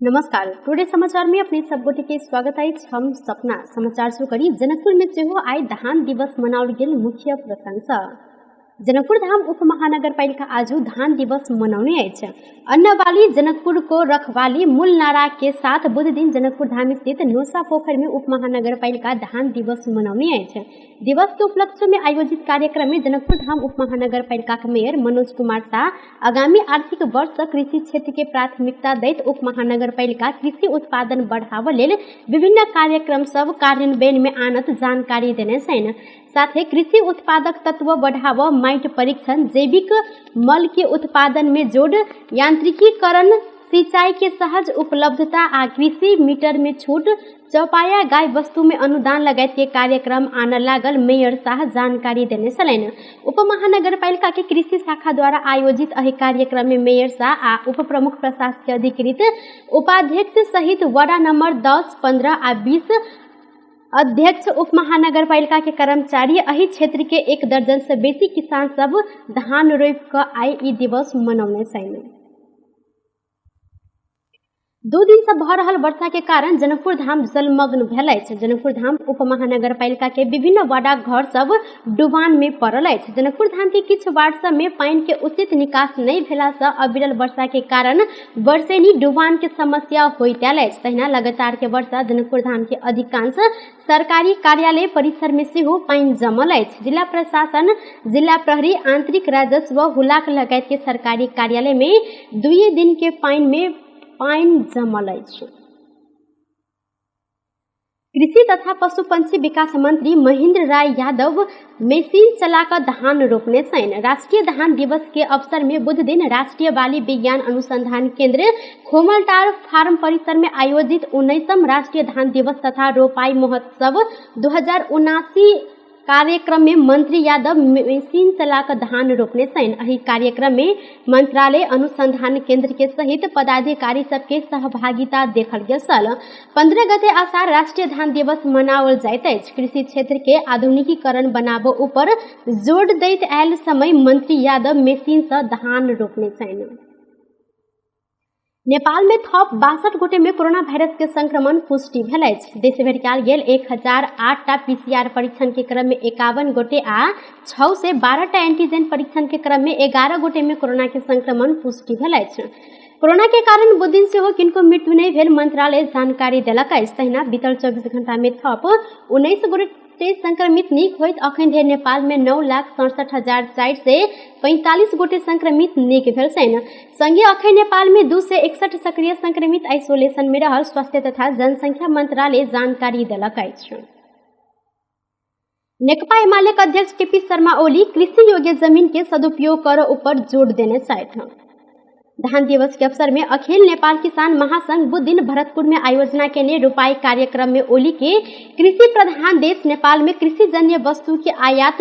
नमस्कार, टुडे समाचार में अपने सब गोटे के स्वागत अछि। हम सपना समाचार शुरू करी। जनकपुर में सेहो आइ धान दिवस मनाओल गेल। मुख्य प्रसंग जनकपुर धाम उप महानगरपालिका आजु धान दिवस मनाउने अछि। अन्नवाली जनकपुर को रखवाली मूल नारा के साथ बुध दिन जनकपुर धाम स्थित नोसा पोखर में उप महानगरपालिका धान दिवस मनाउने अछि। दिवस के उपलक्ष्य में आयोजित कार्यक्रम में जनकपुर धाम उप महानगरपालिका के मेयर मनोज कुमार शाह आगामी आर्थिक वर्ष कृषि क्षेत्र के प्राथमिकता दैत उप महानगरपालिका कृषि उत्पादन बढ़ाव लेल विभिन्न कार्यक्रम सब कार्यान्वयन में आनत जानकारी देने छनि। साथे कृषि उत्पादक तत्व बढ़ाव, माटि परीक्षण, जैविक मल के उत्पादन में जोड़, यांत्रिकीकरण, सिंचाई के सहज उपलब्धता आ कृषि मीटर में छूट, चौपाया गाय वस्तु में अनुदान लगायत के कार्यक्रम आन लागल मेयर शाह जानकारी देने छलनि। उप महानगरपालिका के कृषि शाखा द्वारा आयोजित एहि कार्यक्रम में मेयर शाह आ उप प्रमुख प्रशासकीय अधिकृत उपाध्यक्ष सहित वडा नंबर 10, 15 आ 20 अध्यक्ष, उप महानगरपालिका के कर्मचारी, एहि क्षेत्र के 1 दर्जन से बेसी किसान सब धान रोपि कऽ आइ ई दिवस मनौने छनि। 2 दिन से भऽ रहल वर्षा के कारण जनकपुर धाम जलमग्न भेल अछि। जनकपुर धाम उप महानगरपालिका के विभिन्न वार्डक घर सब डुबान में पड़ल अछि। जनकपुर धाम के किछु वार्ड सब में पानि के उचित निकास नहि भेला से अविरल वर्षा के कारण वर्षेनी डुबान के समस्या होइत आयल अछि। तहिना लगातार के वर्षा जनकपुर धाम के अधिकांश सरकारी कार्यालय परिसर में सेहो पानि जमल अछि। जिला प्रशासन, जिला प्रहरी, आंतरिक राजस्व, हुलाक लगायत के सरकारी कार्यालय में 2 दिन के पानि में पानि जमल अछि। कृषि तथा पशु पंछी विकास मंत्री महेंद्र राय यादव मशीन चलाकर धान रोपने छनि। राष्ट्रीय धान दिवस के अवसर में बुध दिन राष्ट्रीय बाली विज्ञान अनुसंधान केंद्र खोमलटार फार्म परिसर में आयोजित 19वां राष्ट्रीय धान दिवस तथा रोपाई महोत्सव 2079 कार्यक्रम में मंत्री यादव मशीन चलाकर धान रोपने छनि। एहि कार्यक्रम में मंत्रालय अनुसंधान केंद्र के सहित पदाधिकारी सबके सहभागिता देखल गेल छल। 15 गते आषाढ़ राष्ट्रीय धान दिवस मनाओल जाइत अछि। कृषि क्षेत्र के आधुनिकीकरण बनाबऽ ऊपर जोर दैत आयल समय मंत्री यादव मशीन से धान रोपने छनि। नेपाल में थप 62 गोटे में कोरोना वायरस के संक्रमण पुष्टि भेल अछि। देश भरि कयल गेल 1008 टा पीसीआर परीक्षण के क्रम में 51 गोटे आ 612 टा एंटीजन परीक्षण के क्रम में 11 गोटे में कोरोना के संक्रमण पुष्टि भेल अछि। कोरोना के कारण बुध दिन सेहो किनको मृत्यु नहि भेल मंत्रालय जानकारी देलक अछि। तहिना बीतल 24 घंटा में थप 19 गोटे संक्रमित नीक होइत अखन धरि नेपाल में 9,67,445 गोटे संक्रमित नीक भेल छनि। संगे अखन नेपाल में 261 सक्रिय संक्रमित आइसोलेशन में रहल स्वास्थ्य तथा जनसंख्या मंत्रालय जानकारी देलक अछि। नेकपा एमाले के अध्यक्ष केपी शर्मा ओली कृषि योग्य जमीन के सदुपयोग कर ऊपर जोर देने छथि। धान दिवस के अवसर में अखिल नेपाल किसान महासंघ बुध दिन भरतपुर में आयोजना केने रोपाई कार्यक्रम में ओली के कृषि प्रधान देश नेपाल में कृषि जन्य वस्तु के आयात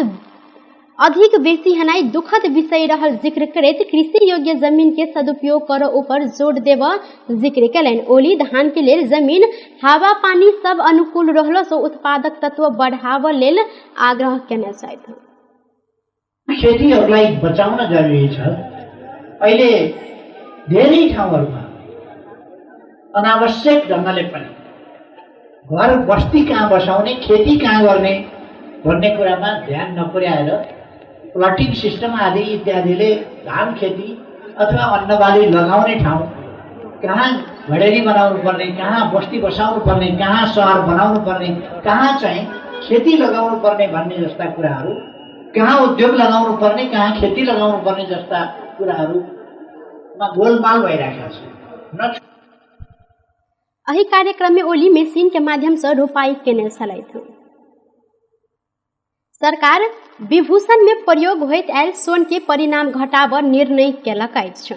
अधिक बेसी हनाई दुखद विषय रहल जिक्र करैत कृषि योग्य जमीन के सदुपयोग कर ऊपर जोर देव जिक्र केलनि। ओली धान के लेल जमीन, हवा, पानी सब अनुकूल रहलो से उत्पादक तत्व बढ़ाव लेल आग्रह केने छथि। खेतीहरूलाई बचाउन जरुरी छ। अहिले धेरै ठाउँहरूमा अनावश्यक ढङ्गले पनि घर बस्ती कहाँ बसाउने, खेती कहाँ गर्ने भन्ने कुरामा ध्यान नपुर्याएर प्लटिङ सिस्टम आदि इत्यादिले धान खेती अथवा अन्नबाली लगाउने ठाउँ कहाँ घडेरी बनाउनु पर्ने, कहाँ बस्ती बसाउनु पर्ने, कहाँ सहर बनाउनु पर्ने, कहाँ चाहिँ खेती लगाउनु पर्ने भन्ने जस्ता कुराहरू, कहाँ उद्योग लगाउनु पर्ने, कहाँ खेती लगाउनु पर्ने जस्ता कुराहरूमा गोलमाल भइरहेको छ। एहि कार्यक्रम में ओली मशीन के माध्यम से रोपाई केने छलथि। सरकार विभूषण में प्रयोग होइत आयल सोन के परिणाम घटाब निर्णय केलक अछि।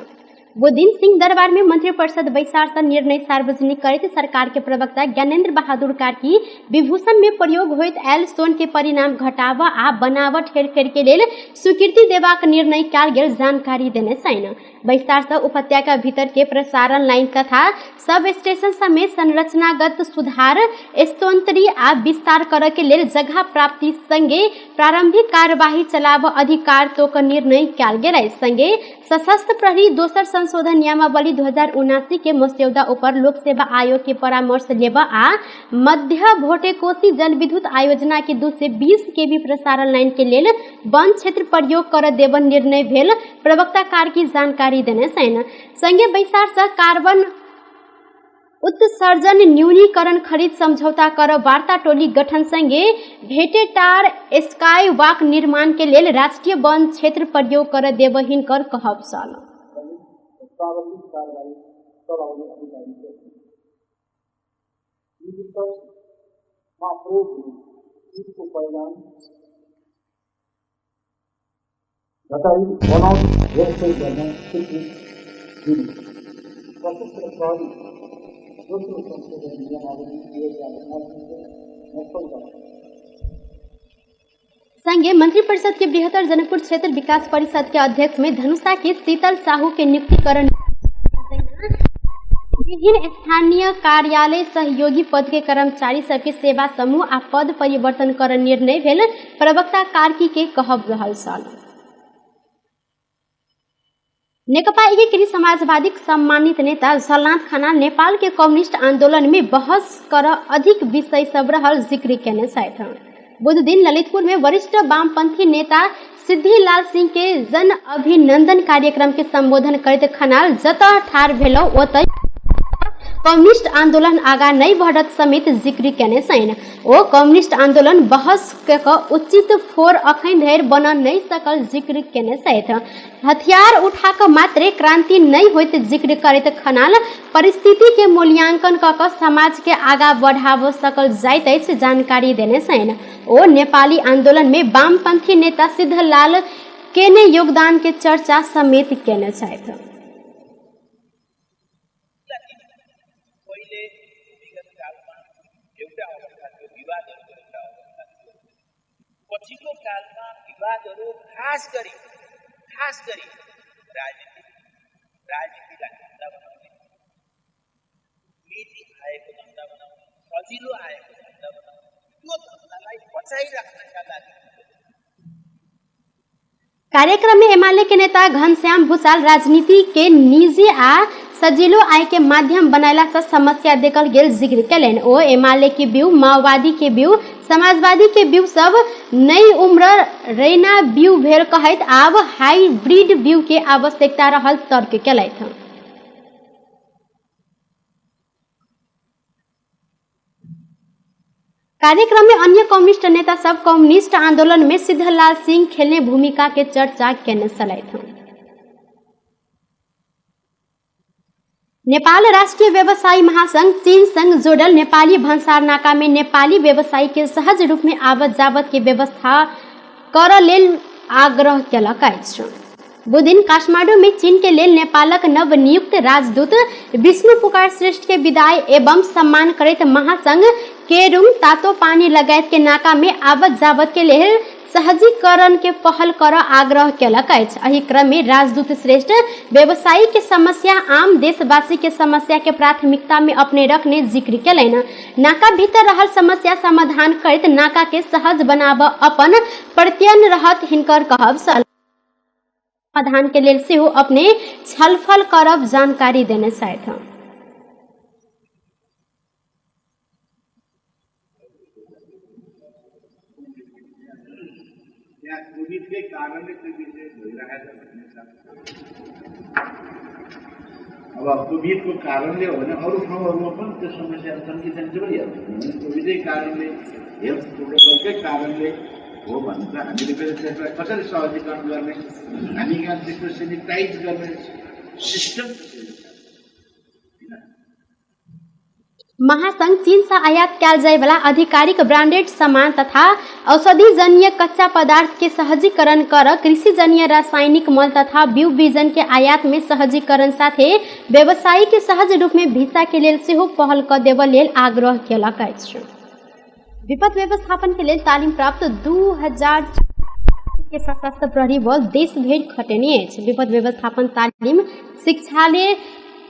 बुध दिन सिंह दरबार में मंत्रिपरिषद बैसार से निर्णय सार्वजनिक करैत सरकार के प्रवक्ता ज्ञानेन्द्र बहादुर कार्की विभूषण में प्रयोग होइत आयल सोन के परिणाम घटाब आ बनावट हेरफेर के लेल स्वीकृति देबाक निर्णय कयल गेल जानकारी देने छनि। बैसार से उपत्यका भीतर के प्रसारण लाइन तथा सब स्टेशन समेत संरचनागत सुधार, स्तोत्री आ विस्तार करऽ के लेल जगह प्राप्ति संगे प्रारंभिक कार्यवाही चलाब अधिकार तोक निर्णय कयल गेल अछि। संगे सशस्त्र प्रहरी दोसर संशोधन नियमावली 2079 के मस्यौदा ऊपर लोक सेवा आयोग के परामर्श लेब आ मध्य भोटेकोशी जलविद्युत आयोजना के 220 केवी प्रसारण लाइन के लेल वन क्षेत्र प्रयोग कर देब निर्णय भेल प्रवक्ता कार्की जानकारी देने छनि। संगे बैसार से कार्बन उत्सर्जन न्यूनीकरण खरीद समझौता कर वार्ता टोली गठन संगे भेटेटार स्काई वाक निर्माण के लेल राष्ट्रीय वन क्षेत्र प्रयोग कर देब हिनकर कहब छल। सशस्त्र प्रहरी दोस्रो संशोधन नियमावली 2079 को मसौदा। संगे मंत्रिपरिषद के बृहत्तर जनकपुर क्षेत्र विकास परिषद के अध्यक्ष में धनुषा के शीतल साहू के नियुक्तिकरण, विभिन्न स्थानीय कार्यालय सहयोगी पद के कर्मचारी सबके सेवा समूह आ पद परिवर्तन कर निर्णय भेल प्रवक्ता कार्की के कहब रहल छल। नेकपा एकीकृत समाजवादी सम्मानित नेता झलनाथ खनाल नेपाल के कम्युनिस्ट आंदोलन में बहस कर अधिक विषय सब रहल जिक्र केने छथि। बुध दिन ललितपुर में वरिष्ठ वामपंथी नेता सिद्धिलाल सिंह के जन अभिनंदन कार्यक्रम के संबोधन करैत खनाल जतऽ ठाढ़ भेलौ ओतय कम्युनिस्ट आंदोलन आगा नहीं बढ़त समेत जिक्र केने छनि। ओ कम्युनिस्ट आंदोलन बहस के उचित फोर अखन धरि बन नहीं सकल जिक्र केने छथि। हथियार उठा कऽ मात्रे क्रांति नहीं होइत जिक्र करैत खनाल परिस्थिति के मूल्यांकन कऽ कऽ समाज के आगा बढ़ाब सकल जाइत अछि जानकारी देने छनि। ओ नेपाली आंदोलन में वामपंथी नेता सिद्धलाल केने योगदान के चर्चा समेत केने छथि। पहिले विगत कालमा एउटा अवस्था थियो, विवादहरूको एउटा अवस्था थियो। पछिल्लो कालमा विवादहरू खास गरी राजनीतिलाई धन्दा बनाउने, निजी आएको धन्दा बनाउने, सजिलो आएको धन्दा बनाउने, त्यो धन्दालाई बचाइराख्नका लागि। कार्यक्रम में एमाले के नेता घनश्याम भूषाल राजनीति के निजी आ सजिलो आय के माध्यम बनैला से समस्या देखल गेल जिक्र केलनि। ओ एमाले के व्यू, माओवादी के व्यू, समाजवादी के व्यू सब नई उम्र रैना व्यू भेल कहैत आब हाइब्रिड व्यू के आवश्यकता रहल तर्क केलथि। कार्यक्रम में अन्य कम्युनिस्ट नेता सब कम्युनिस्ट आंदोलन में सिद्धलाल सिंह खेलने भूमिका के चर्चा केने छलथि। नेपाल राष्ट्रिय व्यवसायी महासंघ चीन संग जोड़ल नेपाली भन्सार नाका में नेपाली व्यवसायी के सहज रूप में आवत जावत के व्यवस्था कर लेल आग्रह केलक अछि। बुधदिन काठमांडू में चीन के लेल नेपालक नवनियुक्त राजदूत विष्णु पुकार श्रेष्ठ के विदाई एवं सम्मान करैत महासंघ केरुङ तातो पानी लगायत के नाका में आवत जावत के लेल सहजीकरण के पहल कर आग्रह केलक अछि। एहि क्रम में राजदूत श्रेष्ठ व्यवसायी के समस्या आम देशवासी के समस्या के प्राथमिकता में अपने रखने जिक्र केलनि। नाका भीतर रहल समस्या समाधान करैत नाका के सहज बनाब अपन प्रत्ययन रहत हिनकर कहब छल। समाधान के लेल सेहो अपने छलफल करब जानकारी देने छथि। कोभिडकै कारणले त्यो विषय भइरहेछ भन्ने छ। अब कोभिडको कारणले हो भने अरू ठाउँहरूमा पनि त्यो समस्याहरू छन् कि छैन त्यो पनि हेर्नु। कोभिडकै कारणले, हेल्थ प्रोटोकलकै कारणले हो भने त हामीले फेरि त्यसलाई कसरी सहजीकरण गर्ने, हामी कहाँ त्यस्तो सेनिटाइज गर्ने सिस्टम। महासंघ चीन से आयात कयल जाय वाला आधिकारिक ब्रांडेड सामान तथा औषधिजन्य कच्चा पदार्थ के सहजीकरण कर कृषिजन्य रासायनिक मल तथा बीउ बीजन के आयात में सहजीकरण साथे व्यवसायी के सहज रूप में भिसा के लेल सेहो पहल क देबय लेल आग्रह केलक अछि। विपद व्यवस्थापन के लेल तालिम प्राप्त 2000 के सशस्त्र प्रहरी बल देशभरि खटेने अछि। विपद व्यवस्थापन तालिम शिक्षालय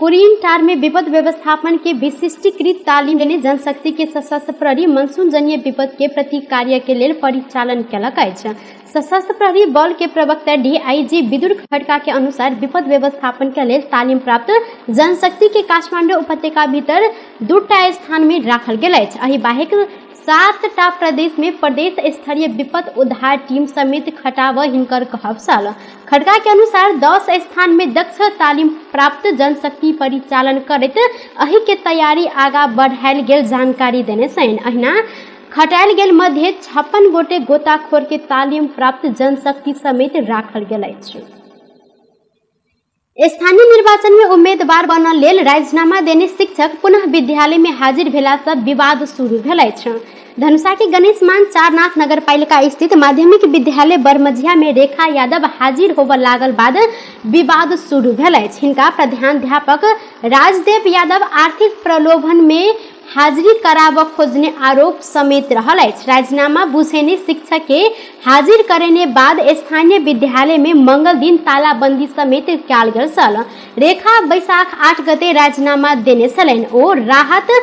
कुरिनटार में विपद व्यवस्थापन के विशिष्टीकृत तालिम देने जनशक्ति के सशस्त्र प्रहरी मनसून जन्य विपद के प्रतिकार्य के लेल परिचालन केलक अछि। सशस्त्र प्रहरी बल के प्रवक्ता डीआईजी विदुर खड़का के अनुसार विपद व्यवस्थापन के लेल तालिम प्राप्त जनशक्ति के काठमाडौँ उपत्यका भीतर 2टा स्थान में राखल गेल अछि। एहि बाहेक 7टा प्रदेश में प्रदेश स्तरीय विपद उद्धार टीम समेत खटाव हिनकर कहब छल। खड़का के अनुसार 10 स्थान में दक्ष तालिम प्राप्त जनशक्ति परिचालन करैत एहि के तैयारी आगा बढ़ायल गेल जानकारी देने छनि। अहिना खटायल गेल मध्य 56 गोटे गोताखोर के तालिम प्राप्त जनशक्ति समेत राखल गेल अछि। स्थानीय निर्वाचन में उम्मीदवार बनल लेल राजीनामा देने शिक्षक पुनः विद्यालय में हाजिर भेला से विवाद शुरू भेल अछि। धनुषा के गणेशमान चारनाथ नगरपालिका स्थित माध्यमिक विद्यालय बरमझिया में रेखा यादव हाजिर होबऽ लागल बाद विवाद शुरू भेल अछि। हिनका प्रधानाध्यापक राजदेव यादव आर्थिक प्रलोभन में हाजिरी कराबऽ खोजने आरोप समेत रहल अछि। राजीनामा बुझेने शिक्षक के हाजिर करेने बाद स्थानीय विद्यालय में मंगल दिन तालाबंदी समेत कयल गेल छल। रेखा बैसाख 8 गते राजीनामा देने छलनि। ओ राहत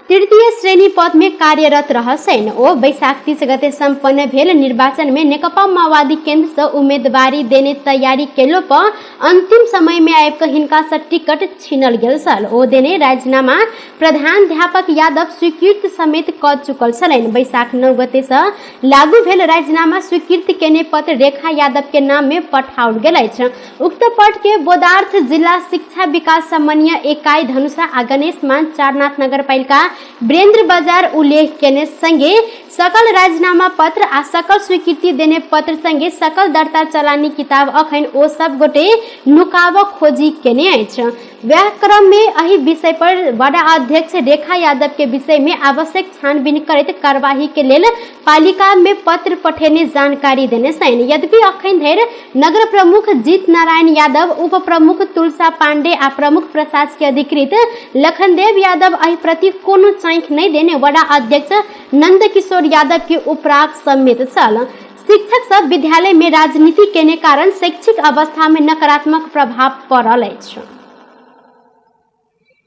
तृतीय श्रेणी पद में कार्यरत रहल छनि। ओ बैसाख 30 गते सम्पन्न भेल निर्वाचन में नेकपा माओवादी केंद्र से उम्मीदवारी देने तैयारी केलो पर अंतिम समय में आबि कऽ हिनका से टिकट छीनल गेल छल। ओ देने राजीनामा प्रधानाध्यापक यादव स्वीकृत समेत कऽ चुकल छलनि। बैसाख 9 गते से लागू भेल राजीनामा स्वीकृत केने पत्र रेखा यादव के नाम में पठाओल गेल अछि। उक्त पत्र के बोदार्थ जिला शिक्षा विकास समन्वय इकाई धनुषा आ गणेशमान चारनाथ नगरपालिका वीरेंद्र बाजार उल्लेख केने संगे सकल राजीनामा पत्र आ सकल स्वीकृति देने पत्र संगे सकल दर्ता चलानी किताब अखन ओ सब गोटे नुकाब खोजी केने अछि। वएह क्रम में एहि विषय पर वडा अध्यक्ष रेखा यादव के विषय में आवश्यक छानबीन करैत कार्यवाही के लेल पालिका में पत्र पठेने जानकारी देने छनि। यद्यपि अखन धरि नगर प्रमुख जीत नारायण यादव, उप प्रमुख तुलसा पांडे आ प्रमुख प्रशासकीय अधिकृत लखनदेव यादव एहि प्रति कोनो चाँखि नहि देने वडा अध्यक्ष नंद किशोर यादव के उपराग समेत छल। शिक्षक सब विद्यालय में राजनीति केने कारण शैक्षिक अवस्था में नकारात्मक प्रभाव पड़ल अछि।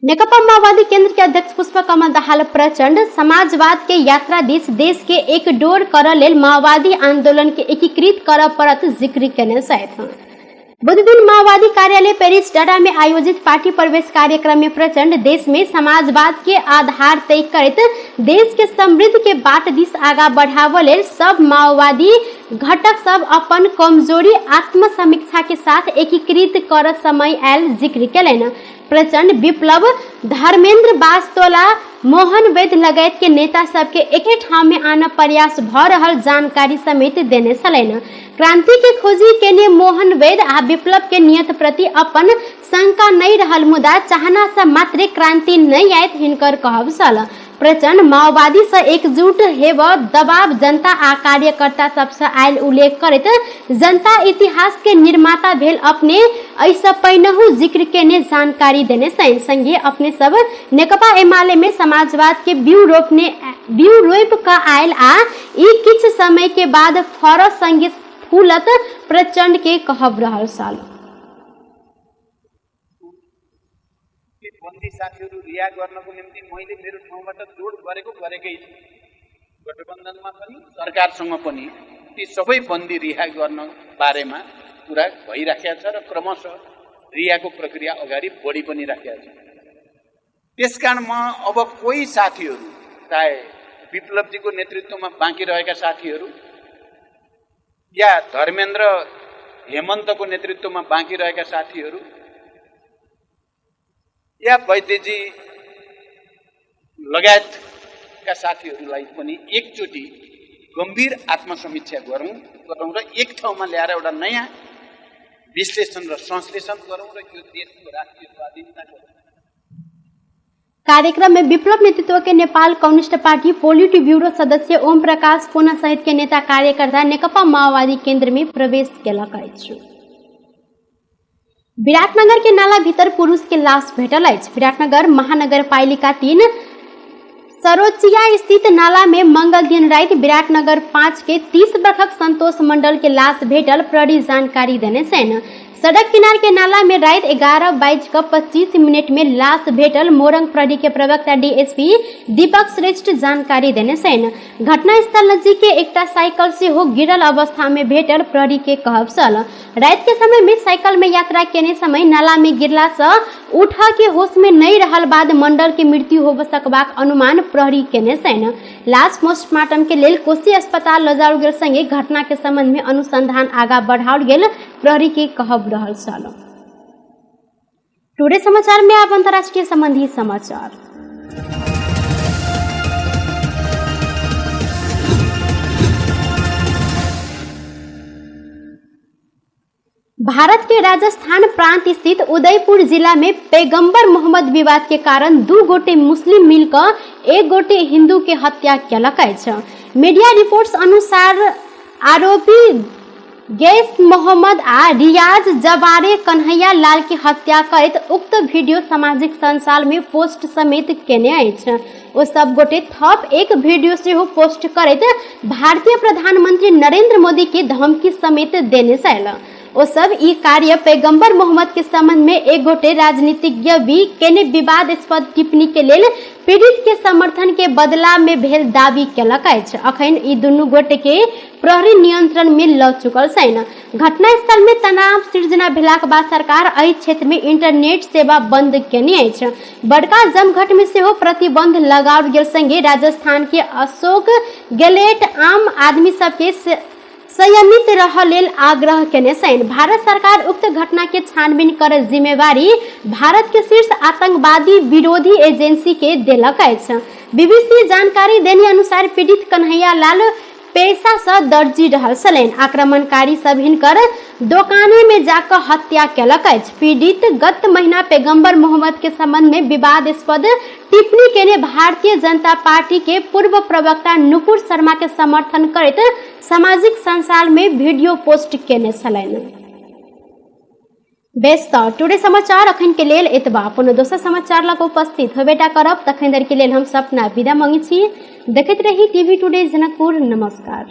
नेकपा माओवादी केंद्र के अध्यक्ष पुष्प कमल दाहाल प्रचंड समाजवाद के यात्रा दिस देश के एक डोर करऽ लेल माओवादी आंदोलन के एकीकृत करऽ पड़त जिक्र केने छथि। बुधदिन माओवादी कार्यालय पेरिस डाडा में आयोजित पार्टी प्रवेश कार्यक्रम में प्रचंड देश में समाजवाद के आधार तय करैत देश के समृद्ध के बाट दिस आगा बढ़ावऽ लेल सब माओवादी घटक सब अपन कमजोरी आत्मसमीक्षा के साथ एकीकृत करऽ समय आयल जिक्र केलनि। प्रचंड विप्लव, धर्मेंद्र बास्तोला, मोहन वैद्य लगायत के नेता सबके एके ठाम में आनऽ प्रयास भऽ रहल जानकारी समेत देने छलनि। क्रांति के खोजी केने मोहन वैद्य आ विप्लव के नियत प्रति अपन शंका नहि रहल मुदा चाहना से मात्रे क्रांति नहि आयत हिनकर कहब छल। प्रचंड माओवादी से एकजुट हेब दबाव जनता आ कार्यकर्ता सबसे आयल उल्लेख करैत जनता इतिहास के निर्माता भेल अपने एहिसँ पहिनहु जिक्र केने जानकारी देने छनि। संगे अपने सब नेकपा एमाले में समाजवाद के बिउ रोपि कऽ आयल आ ई किछु समय के बाद फरऽ संगे फूलत प्रचंड के कहब रहल छल। ती बन्दी साथीहरू रिहा गर्नको निम्ति मैले मेरो ठाउँबाट जोड गरेको गरेकै छु। गठबन्धनमा पनि सरकारसँग पनि ती सबै बन्दी रिहा गर्न बारेमा कुरा भइराखेको छ र क्रमशः रिहाको प्रक्रिया अगाडि बढी पनि राखेको छ। त्यसकारण म अब कोही साथीहरू चाहे विप्लवजीको नेतृत्वमा बाँकी रहेका साथीहरू या धर्मेन्द्र हेमन्तको नेतृत्वमा बाँकी रहेका साथीहरू या वैद्यजी लगायतका साथीहरूलाई पनि एकचोटि गम्भीर आत्मसमीक्षा गरौँ र एक ठाउँमा ल्याएर एउटा नयाँ विश्लेषण र संश्लेषण गरौँ र यो देशको राष्ट्रिय स्वाधीनताको कार्यक्रम में विप्लव नेतृत्व के नेपाल कम्युनिस्ट पार्टी पोलिट ब्यूरो सदस्य ओम प्रकाश कोना सहित के नेता कार्यकर्ता नेकपा माओवादी केंद्र में प्रवेश केलक अछि। विराटनगर के नाला भीतर पुरुष के लाश भेटल अछि। विराटनगर महानगरपालिका 3 सरोचिया स्थित नाला में मंगल दिन राति विराटनगर 5 के 30 बरखक संतोष मंडल के लाश भेटल प्रहरी जानकारी देने छनि। सड़क किनार के नाला में राति 11:25 में लाश भेटल मोरंग प्रहरी के प्रवक्ता डीएसपी दीपक श्रेष्ठ जानकारी देने छनि। घटनास्थल नजीक के एकटा साइकिल सेहो गिरल अवस्था में भेटल प्रहरी के कहब छल। राति के समय में साइकिल में यात्रा केने समय नाला में गिरला से उठा के होश में नहीं रहल बाद मंडल के मृत्यु हो सकबाक अनुमान प्रहरी केने छनि। लाश पोस्टमार्टम के लेल कोशी अस्पताल लजाओल गेल संगे घटना के संबंध में अनुसंधान आगा बढ़ाओल गेल प्रहरी के कहब रहल छल। टुडे समाचार में आप अंतर्राष्ट्रीय संबंधी समाचार। भारत के राजस्थान प्रांत स्थित उदयपुर जिला में पैगंबर मोहम्मद विवाद के कारण 2 गोटे मुस्लिम मिलकर 1 गोटे हिंदू के हत्या केलक अछि। मीडिया रिपोर्ट्स अनुसार आरोपी गैस मोहम्मद आ रियाज जवारे कन्हैया लाल के हत्या करैत उक्त वीडियो सामाजिक संचार में पोस्ट समेत केने अछि। ओ सब गोटे थप एक वीडियो सेहो पोस्ट करैत भारतीय प्रधानमंत्री नरेंद्र मोदी के धमकी समेत देने छल। ओ सब ई कार्य पैगंबर मोहम्मद के संबंध में एक गोटे राजनीतिज्ञ भी केने विवादास्पद टिप्पणी के लेल पीड़ित के समर्थन के बदला में भेल दावी केलक अछि। अखन ई दुनू गोटे के प्रहरी नियंत्रण में ल चुकल छनि। घटनास्थल में तनाव सृजना भेलाक बाद सरकार एहि क्षेत्र में इंटरनेट सेवा बंद केने अछि। बड़का जमघट में सेहो प्रतिबंध लगाओल गेल संगे राजस्थान के अशोक गहलोत आम आदमी सबके संयमित रह लेल आग्रह केने छनि। भारत सरकार उक्त घटना के छानबीन कर जिम्मेवारी भारत के शीर्ष आतंकवादी विरोधी एजेंसी के देलक अछि। बीबीसी जानकारी देने अनुसार पीड़ित कन्हैया लाल पेशा से दर्जी रहल छलनि। आक्रमणकारी सब हिनकर दोकाने में जाकर हत्या केलक अछि। पीड़ित गत महीना पैगंबर मोहम्मद के संबंध में विवादास्पद टिप्पणी केने भारतीय जनता पार्टी के पूर्व प्रवक्ता नुपुर शर्मा के समर्थन करैत सामाजिक संचार में वीडियो पोस्ट केने छलनि। बेस त टुडे समाचार अखन के लेल एतबा। कोनो दोसर समाचार लग उपस्थित होबेटा करब, तखन धरि के लेल हम सपना विदा मांगै छी। देखैत रही टीवी टुडे जनकपुर। नमस्कार।